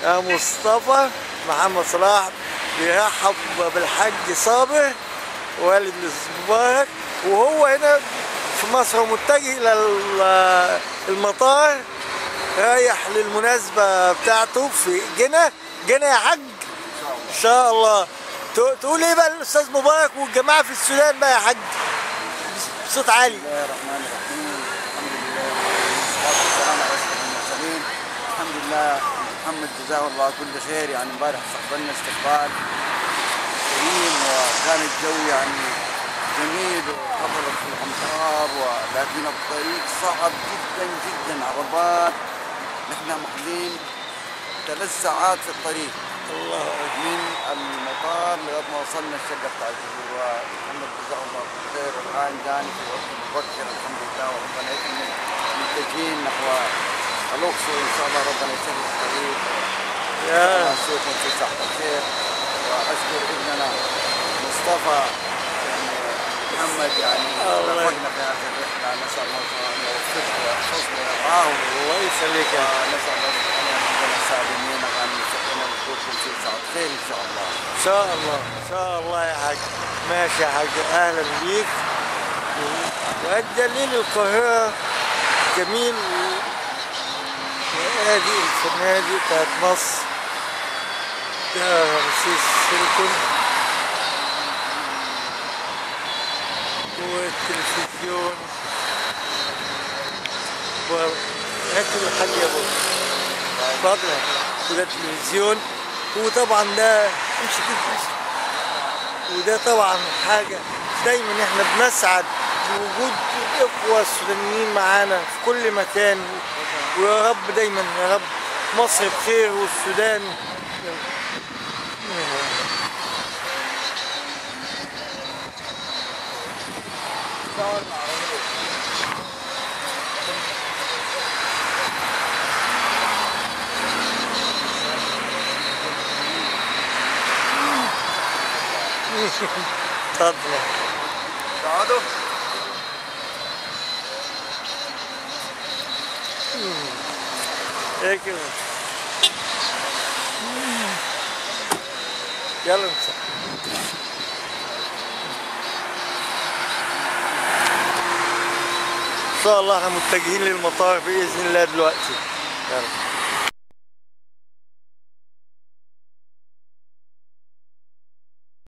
يا مصطفى محمد صلاح بيرحب بالحاج صابر والد المبارك، وهو هنا في مصر ومتجه الى المطار رايح للمناسبة بتاعته في جنة. جنة يا حاج ان شاء الله. تقول ايه بقى الاستاذ مبارك والجماعة في السودان بقى يا حاج بصوت عالي؟ بسم الله الرحمن الرحيم، الحمد لله والصلاة والسلام على اشرف المرسلين. الحمد لله محمد جزاه الله كل خير. يعني امبارح استقبلنا استقبال كريم، وكان الجو يعني جميل وحضرت في الامطار، ولكن الطريق صعب جدا جدا، عربات نحن ماخذين 3 ساعات في الطريق. الله أكبر. من المطار لغاية ما وصلنا الشقة بتاعت محمد جزاه الله كل خير. والان جاني في وقت مبكر الحمد لله، وربنا يكرمه، متجهين نحو الاقصر ان شاء الله، ربنا يسهل الطريق. يا نشوفكم في ساعة الخير. واشكر ابننا مصطفى يعني محمد، يعني رافقنا في هذه الرحلة، نسال الله ان يوفقه ويحفظه ويرعاه. الله يخليك يا نسال الله سبحانه وتعالى سالمين وان يوفقنا ونشوفكم في ساعة خير ان شاء الله. ان شاء الله ان شاء الله يا حاج. ماشي يا حاج، اهلا بيك. وادي ليل القاهرة جميل، وادي الفنادق بتاعت مصر، ده رمسيس سيليكون والتلفزيون. ركب الحاج يا بابا اتفضل. وده التلفزيون، وطبعا ده امشي كده امشي. وده طبعا حاجة دايما احنا بنسعد بوجود الاخوة السودانيين معانا في كل مكان، ويا رب دايما يا رب مصر بخير والسودان. اتفضل. تقعدوا. ايه كده؟ يلا نمسح. ان شاء الله احنا متجهين للمطار باذن الله دلوقتي. يلا.